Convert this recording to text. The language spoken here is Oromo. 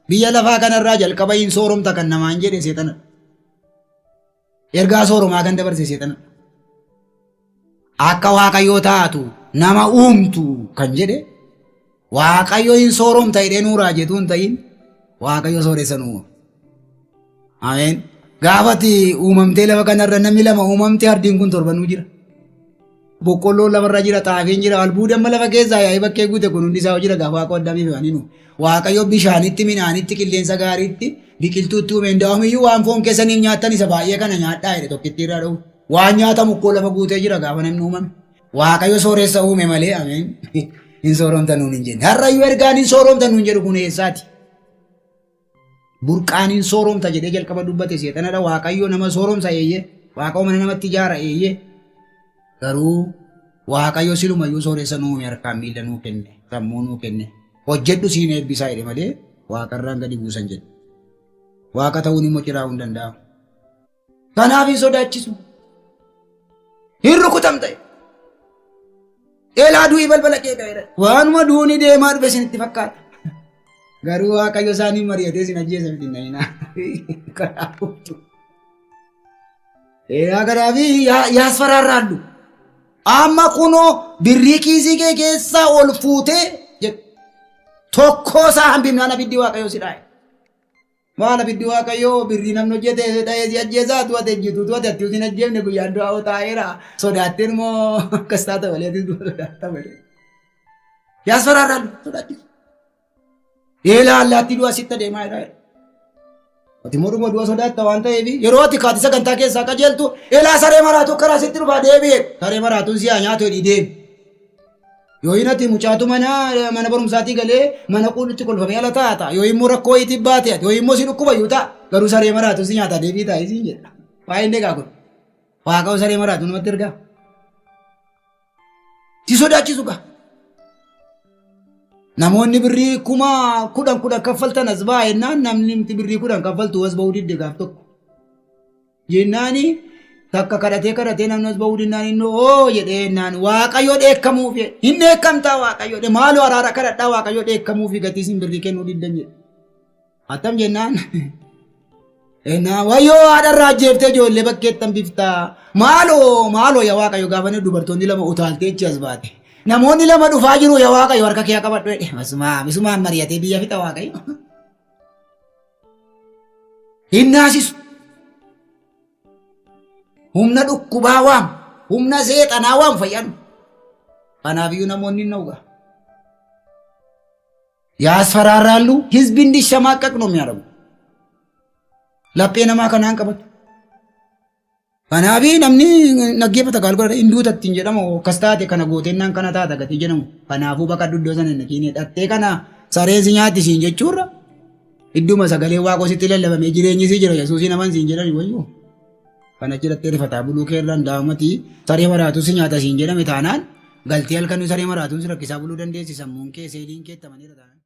Biyya lafaa kanarraa jalqaba hin sooromta kan namaan jedhe seexana. Ergaa sooromaa kan dabarse seexana. Akka Waaqayyoo taatu nama uumtu kan jedhe Waaqayyo hin sooromta jedhee nuu raajetu hin ta'in Waaqayyo sooressa nu uuma. Ameen. Gaafati uumamtee lafa kanarra namni lama uumamtee ardiin kun torbanuu jira. Boqqolloon lafarra jira, xaafiin jira, albuudi amma lafa keessaa yaa'ee bakkee guute kun hundi isaa jira gaafa Waaqa addaamii fi nu. Waaqayyo bishaanitti, midhaanitti, qilleensa gaariitti, biqiltuutti uume hundaa'umiyyuu waan foon keessaniif nyaattan isa baay'ee kana nyaadhaa jedhe tokkittii irraa dha'u. Waan nyaatamu koo lafa guutee jira gaafa namni uumame. Waaqayyo sooressa uume malee ameen. Hin sooromta nuun hin jenne. Har'ayyuu ergaan hin sooromta nuun jedhu kun eessaati? Burqaan hin sooromta jedhee jalqaba dubbate seexanadha. Waaqayyo nama sooromsa eeyyee. Waaqayyo mana namatti ijaara eeyyee. Garuu Waaqayyo silumayyuu sooressa nu uume harkaan miila nuu kenne sammuu nuu kenne hojjedhu siin eebbisaa jedhe malee waaqarraan gadi buusan jedhe. Waaqa ta'uun immoo ciraa'uu hin danda'amu. Kanaaf hin sodaachisu. Hin rukutamta. Eelaa du'ii balbala kee ga'eera. Waanuma duuni deemaa dhufe isinitti fakkaata. Garuu Waaqayyo isaanii mari'atee isin ajjeesa miti na'inaa. Karaa dhuftu. Eelaa kanaaf yaasfaraarraallu. Amma kunoo birrii kiisii kee keessaa ol fuutee jedhu. Tokkoo isaa hambifnaan abiddi Waaqayyo si dhaa'e. Maal abiddi Waaqayyoo birrii namni hojjete dha'ee si ajjeesaa tu ati ejjitu tu ati atti sin ajjeefne guyyaan du'aa oo taa'eera sodaatteen immoo akkas taata malee atis du'a sodaatta malee. Yaasfaraarraan sodaachisu. Eelaa allaattii du'a sitti adeemaa jira. Ati immoo dhuma du'a sodaatta waan ta'eef yeroo ati kaati sagantaa keessaa qajeeltu eelaa saree maraatu karaa sitti dhufaa deebi'e. Saree maraatuun si haa nyaatu jedhii deemi. Yoo hin ati mucaatu mana mana barumsaatii galee mana quullutti kolfamee ala taata. Yoo immoo rakkoo wayiitii baate ati. Yoo immoo si dhukkuba iyyuu ta'a. Garuu saree maraatu si nyaata deebii taa'ee siin jedha. Waa'ee inni egaa kun. Waaqayyo saree maraatu namatti ergaa. Si sodaachisu gaa. Namoonni birrii 10,000 10 kaffaltan as ba'a jennaan namni birrii 10 kaffaltu as ba'uu didde gaaf tokko. Jennaani takka kadhatee kadhatee namni as ba'uu dinnaan inni oo jedhee jennaan waaqayyo dheekkamuuf hin dheekkamtaa waaqayyo dhe maaloo araara kadhadhaa waaqayyo dheekkamuuf gatii isin birrii kennuu diddan jedhe. Attam jennaan ennaa wayyoo haadharraa ajjeeftee ijoollee bakkeettan biftaa maaloo maaloo yaa waaqayyo gaafa dubartoonni lama utaaltee achi as baate. Namoonni lama dhufaa jiru yaa waaqayyo harka kee qabadhu jedhe. Isumaan mari'atee biyya fixa waaqayyo. Hin naasisu. Humna dhukkubaa waam, humna seexanaa waam fayyadu. Kanaafiyyuu namoonni hin dhauga. ያስፈራራሉ። ህዝብ እንዲሸማቀቅ ነው የሚያደርጉ። Laphee namaa kanaan qabatu. Kanaafi namni naggeeffata gaal godhata hin duuta ittiin jedhamu akkas taate kana gooteennaan kana taata gatii jedhamu. Kanaafuu bakka iddoo sana hin dhaqiin dhattee kana sareen si nyaatti siin jechuurra idduma sagalee waaqoo sitti lallabamee jireenyi si jira yesuusii naman siin jedhani wayyuu. Kana jedhattee rifataa buluu keerraan daa'umati saree maraatu si nyaata siin jedhame taanaan galtee halkan saree maraatuun si rakkisaa buluu dandeessi sammuun kee seeliin kee itti amaneera taanaan.